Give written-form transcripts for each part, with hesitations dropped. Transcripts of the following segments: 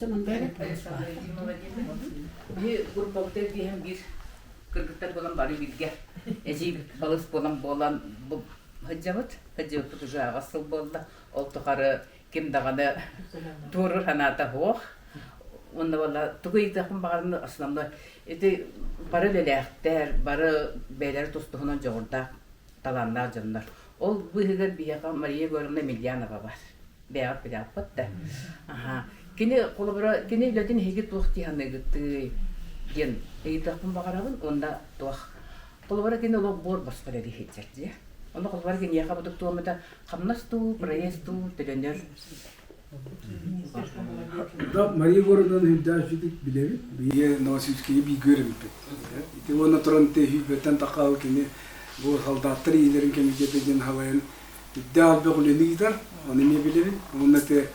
Биһи группабытыгар биэһэн биир кыргыттар буолан бары бииргэ эдьиий балыс буолан буолан бу сылдьабыт. Сылдьыбыппыт уже аҕыс сыл буолла. Ол тухары ким даҕаны туоруур санаата суох. Уонна буолла тугу ыйытыахпын баҕарабын основной ити бары үлэлээхтэр, бары бэйэлэрэ тус-туһунан дьоҕурдаах, талааннаах дьоннор. Ол быыһыгар биһиэхэ Мария Егоровна Емельянова бар. Бэйэҕит билэҕит да. Аха. Кини холобура кини үлэтин эһиги туох дии саныыгытый диэн ыйытыахпын баҕарабын уонна туох холобура кини олох буор босхо эрэ сылдьар дии. Ону холобура киниэхэ будук туомата хамнас дуу, проезд дуу төлөнөр. Да, Мария Егоровнаны үрдээччитик билэбит. Биһиги Новосибирскайы бииргэ үөрэммиппит. Ити уонна туран тэһиилбэттэн тахаал кини бу солдаттар иилэрин кэмитиэтэ диэн халайан үрдээх элбэх үлэни ыытар, ону эмиэ билэбин. Уонна ити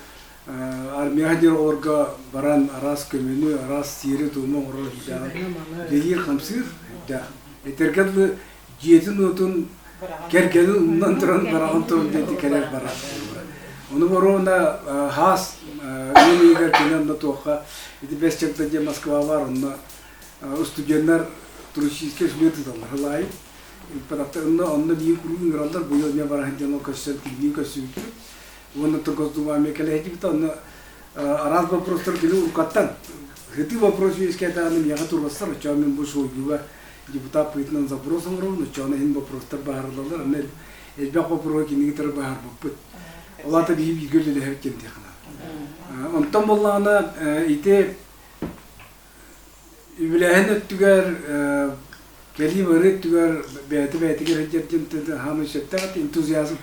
армияҕа диэн оҕолорго баран араас көмөнү, араас сиэри-туому оҥорор үрдээҕин үлэлиир-хамсыыр үрдээх. Этэргэ дылы дьиэтин-уотун кэргэнин умнан туран бараҕын туран диэти кэлэр барар. Ону боруона хаас ыам ыйыгар кини онно туохха ити бэс чагда диэн Москва баар онно студеннар туристическай слет ыыталлар ылаайы Онно онно биир куруук ыҥыраллар быйыл эмиэ бара сылдьан ол көрсөн кимниин көрсүбүппүт уонна Госдума эмиэ кэлэ сылдьыбыта онно араас вопростар кини уруккаттан сытыы вопрос үөскээтэҕинэ миэхэ туруорсар оччоҕо мин бу суруйууга депутат быһыытынан запрос оҥоробун оччоҕуна иһин вопростар быһаарыллаллар онно элбэх вопроһу киниги кытары быһаарбыппыт ол аата биһи бииргэ үлэлэһэбит диэн диэххэ онтон буоллаҕына ити Үбүлээһин өттүгэр, кэлии-барыы өттүгэр бэйэтэ бэйэтигэр сылдьар диэн хаамай сөптөөх энтузиазм.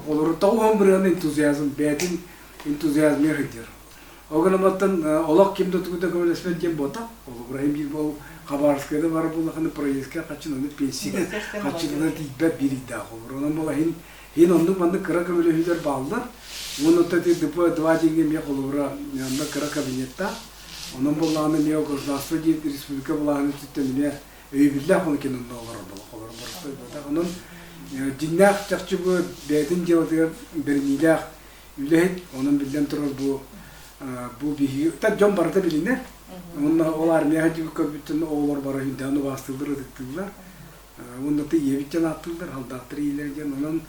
Олору 90% энтузиазм, бэйэтин энтузиазмыгар сылдьар. Ол гынан баран олох ким да тугу да көмөлөспөт диэн буолбатах. Холобура, иһин биир ол Хабаровскайга барар буоллахына проездка хаччынан пенсия хаччытынан тиийбэт биир ыйдаах холобура. Онон буола иһин иһин оннук-маннык кыра көмөлөһүүлэр бааллар. Уонна ДП 2 диэҥҥэ эмиэ холобура онно кыра кабинеттаах. Онон буоллаҕына эмиэ государство диэн республика былааһын өттүттэн эмиэ өйөбүллээх ону кини онно олорор олорор боростуой буолбатах. Онон дьиҥнээх чахчы бу бэйэтин дьыалатыгар бэриниилээх үлэһит, онон биллэн турар бу бу биһиги дьон барыта билинэр. Уонна ол армияҕа дьиби көрбүттэн оҕолор бары хүндээн убаастыыллар, ытыктыыллар. Уонна ты ийэбит диэн ааттыыллар, халдааттар ийэлэр диэн. Онон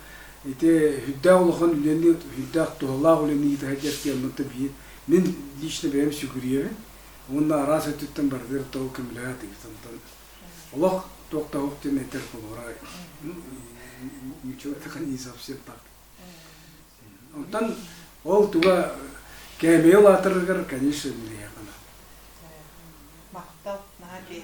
ити сүрдээх улахан үлэни, сүрдээх туһалаах үлэни ыыта сылдьар диэн биир Мин лично бэйэм сүгүрүйэбин уонна араас өттүттэн барытыгар тоҕо көмөлөһө сатыыбыт. Онтон олох туох да суох диэн этэр холобура ничего это не совсем так. Онтон ол туга кээмэйэ улаатарыгар, конечно, билиэххэ Махтал, наһаа үчүгэй.